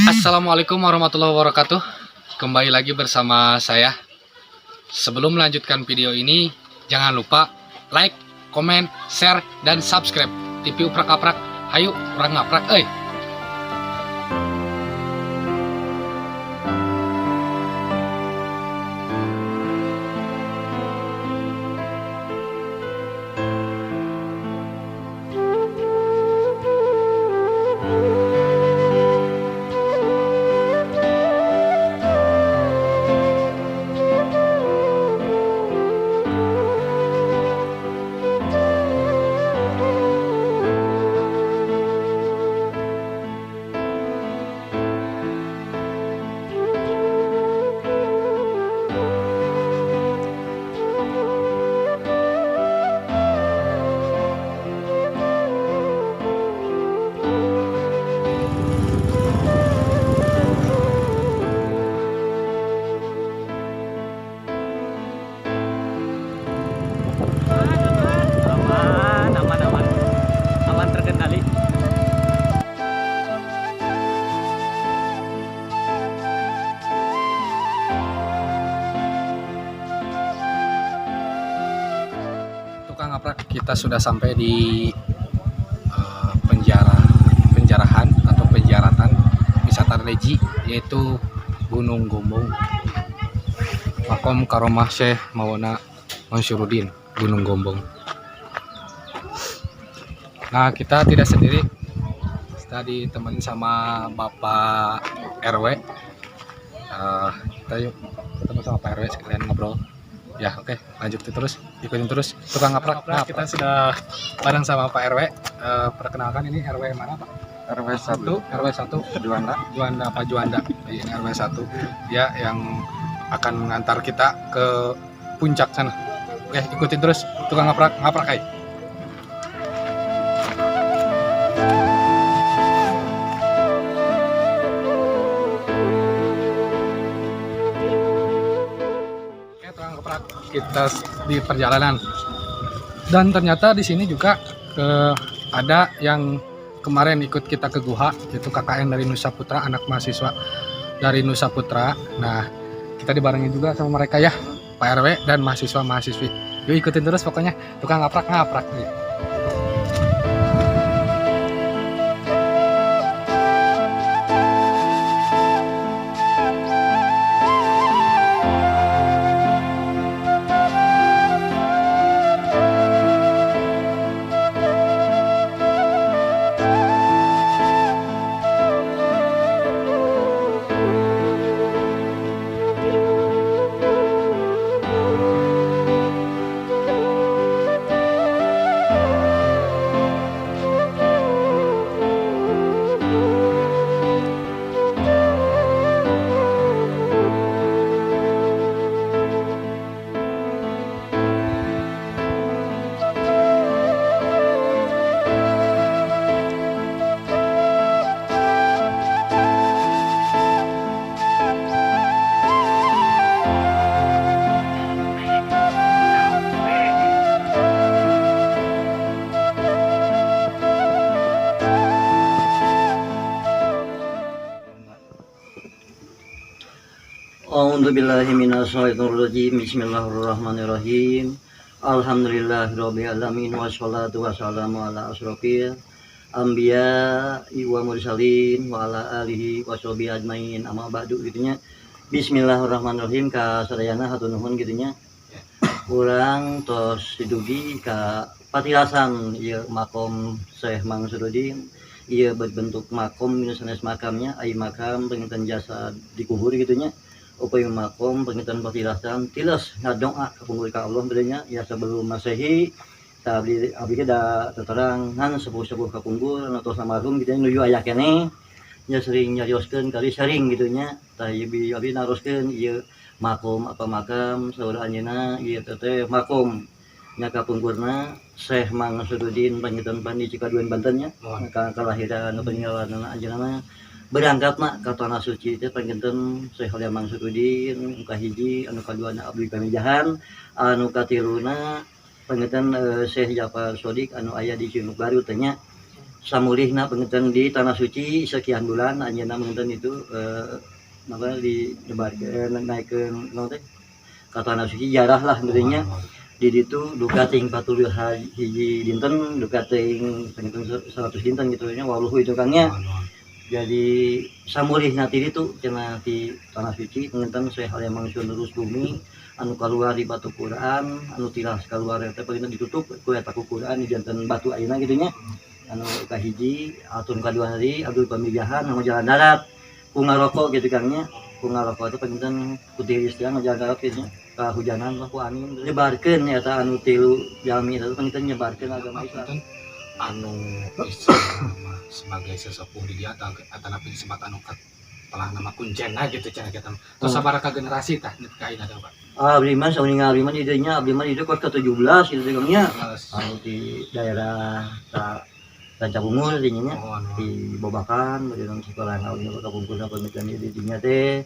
Assalamualaikum warahmatullahi wabarakatuh. Kembali lagi bersama saya. Sebelum melanjutkan video ini, jangan lupa like, komen, share, dan subscribe TV Uprak Aprak. Hayu, urang ngaprak euy. Aman, aman, aman, aman terkendali. Tukang ngaprak, kita sudah sampai di penjara, penjarahan atau penjaratan wisata religi, yaitu Gunung Gombong, Makom Karomah Syekh Maulana Mansyurudin, Gunung Gombong. Nah, kita tidak sendiri, kita ditemenin sama Bapak RW. Kita yuk ketemu sama Pak RW sekalian ngobrol. Ya, oke, lanjut terus, ikutin terus tukang ngaprak. Nah, kita sudah bareng sama Pak RW. Perkenalkan, ini RW mana, Pak? RW 1. RW 1. Juanda. Juanda, Pak Juanda. Ini RW 1 ya yang akan mengantar kita ke puncak sana. Oke, ikutin terus tukang ngaprak, ngaprak ay. Oke, tukang ngaprak, kita di perjalanan. Dan ternyata di sini juga ada yang kemarin ikut kita ke Guha, yaitu KKN dari Nusa Putra, anak mahasiswa dari Nusa Putra. Nah, kita dibarengin juga sama mereka ya, Pak RW dan mahasiswa-mahasiswi. Yuk ikutin terus pokoknya, tukang ngaprak-ngaprak nih. A'udzubillahi minasyaitonirrajim. Bismillahirrahmanirrahim. Alhamdulillahirabbil alamin wassalatu wassalamu ala asyrofil anbiya wa mursalin wa ala alihi washabihi ajmain. Amma ba'du gitunya. Bismillahirrahmanirrahim ka sadayana hatur nuhun gitunya. Urang tos didugi ka patilasan ieu makom Syekh Mansurudin. Ieu berbentuk makom minus sanes makamnya, ai makam penginten jasa dikubur gitunya. Upaya makom penginten patilasan tilas ngadoa ka punggur ka Allah berenya ya sebelum Masehi abdi abdi da terang ngan sepuh-sepuh ka punggur anu tos almarhum gitu nuju aya keneh nya sering nyarioskeun kali sering gitu nya. Tah ieu abdi naroskeun ieu makom apa makam saur anjeunna ieu teh makom nya ka punggurna Syekh Mansurudin panginten pan di Cikaduen Banten nya. Ka kelahiran peninggalan anjeunna berangkat mak ke tanah suci teh panginten Syekh Mansurudin anu kahiji, anu kaduana Abdi Pamijahan, anu katiluna panginten Syekh Jafar Shodiq anu aya di Cinuk Baru teh nya. Samulihna panginten di tanah suci sekian bulan anjeunna panginten itu napa di debarkeun naikeun naon teh ka tanah suci jarah lah meureunnya di ditu duka ting 40 hiji dinten duka ting panginten 100 dinten gitu nya waluhu itu Kang nya. Jadi samulihna ti ditu cenah ti tanah suci panginten Syekh Aulia Mansur lurus bumi anu kaluar di batu Quran anu tilas kaluar teh panginten ditutup ku eta ku Quran dijanten batu ayeuna kitu nya anu kahiji atun kadua hari abdul pamijahan anu jalan darat ku ngarokok gitu Kang nya ku ngarokok teh panginten ku tiris teh jalan darat kitu nya kahujanan lah ku angin nyebarkeun eta anu tilu jalmi eta panginten nyebarkeun agama Islam anu istilahna sebagai sesepuh di dia atau atanapi disebut anu telah nama kuncena gitu cenah kita. Terus sabaraha generasi tah nepi ka ayeuna teh Pak? Abdi mah sauninga abdi mah di dinya abdi mah di dieu kos ke-17 gitu Kang nya. Anu di daerah Rancabungur dinya nya di Babakan di dalam sekolah abdi mah kapungkurna pamitan di dinya teh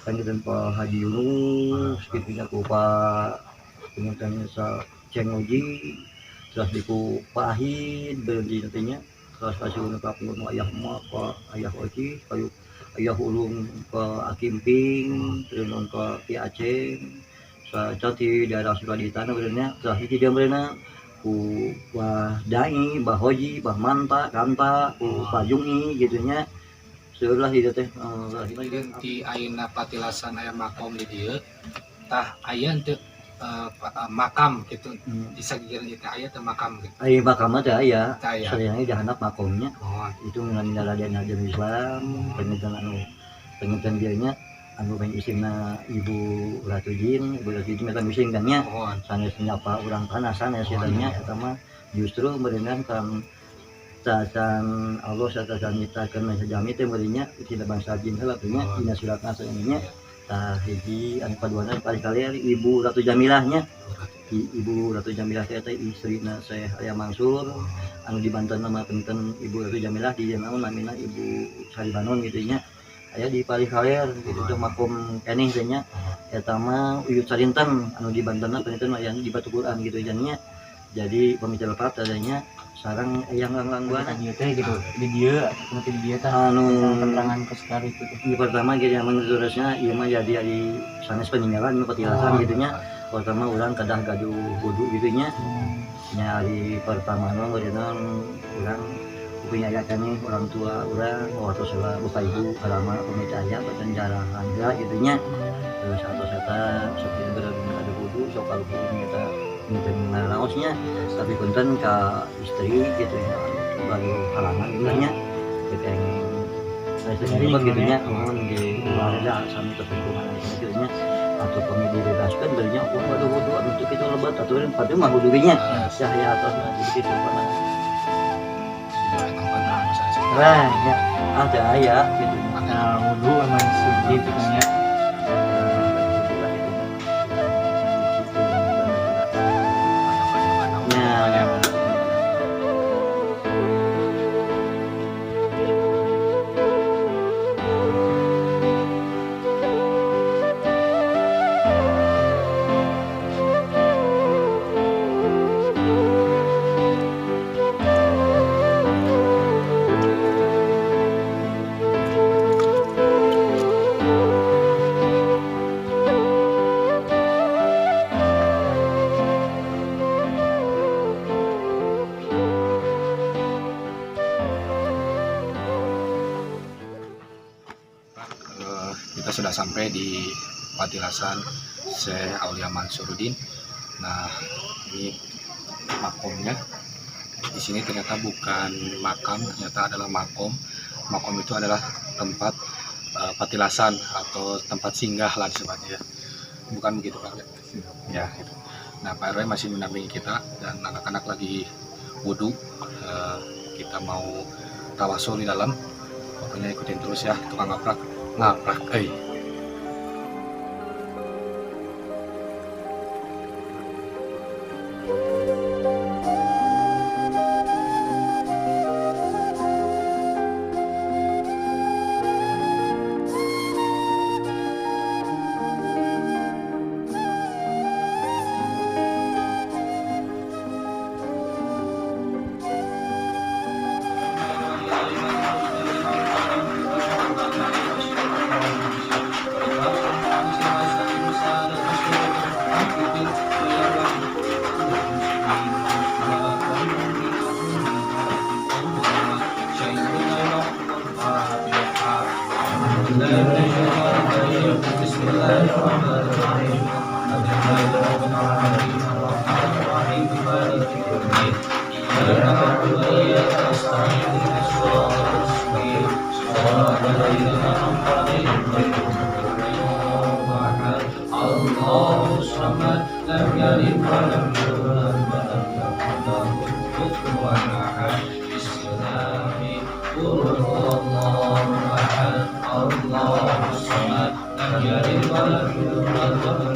panginten Pak Haji Yunus kitu nya ku Pak panginten sa Ceng Oji terus di ku Pak Ahid berhenti nantinya terus kasih ka pungkur ayah emak Pak Ayah Oji kayu ayah ulung ke Akimping terus ke Ki Aceng sa di daerah Suraditana benernya terus di dia benernya ku Bah Dai, Bah Hoji, Bah Manta, Kanta, ku Pak Jungi gitunya seueur lah di teh di ayeuna patilasan aya makom di dieu tah aya henteu makam gitu di sagigireun ieu teh aya teh makam gitu. Aya makam mah teh aya sadayana di handap makomnya itu ngamina Raden Haji Islam panginten anu panginten dieu nya anu paling isimna Ibu Ratu Jin, Ibu Ratu Jin eta mising kan nya sanes nyapa urang tanah sanes eta nya eta mah justru meureunnan kan cacan Allah satacan nyiptakeun manusia jami teh meureunnya tina bangsa jin heula teh nya dina suratna saeunya tah hiji anu kaduana paling kaler Ibu Ratu Jamilah nya. Ibu Ratu Jamilah teh eta istrina Syekh Aulia Mansur anu di Banten mah punten Ibu Ratu Jamilah di naon namina Ibu Sari Banon gitu nya aya di palih kaler gitu teh makom keneh teh nya eta mah Uyut Sarinten anu di Banten mah punten aya di Batu Quran gitu nya. Jadi pamicara lepat adanya sarang eyang langlang buana ieu teh gitu di dieu nanti di dieu tah anu keterangan ke sekali gitu. Ini pertama gitu yang menurutnya ieu mah jadi ari sanes peninggalan nu petilasan gitu nya. Pertama urang kedah gaduh wudu gitu nya. Nya ari pertama mah meureunna urang punya aya kami orang tua urang waktu salah bapak ibu kalama pamit aya bacan jarahan heula gitu nya. Terus atos eta sakitu berada gaduh wudu sok kaluhur eta minten ngaraosnya tapi punten ka istri gitu ya baru halangan gitu nya pengen saya gitu nya mohon di keluarga sami ketentuan gitu nya atau pami dibebaskeun beunya waduh wudu anu teu kitu lebat atuh padu mah wudu nya cahaya atasna jadi kitu pana nah ya ada aya gitu nah wudu emang suci gitu nya. Kita sudah sampai di patilasan Syekh Aulia Mansuruddin. Nah, ini makomnya. Di sini ternyata bukan makam, ternyata adalah makom. Makom itu adalah tempat patilasan atau tempat singgah lah disebutnya. Bukan begitu Pak? Ya, gitu. Nah, Pak RW masih mendampingi kita dan anak-anak lagi wudhu. Kita mau tawasul di dalam. Pokoknya ikutin terus ya, tukang ngaprak. Ngaprak, eh. يلد ولم يولد ولم يكن له كفوا أحد. بسم الله. قل هو الله أحد، الله الصمد، لم يلد ولم يولد ولم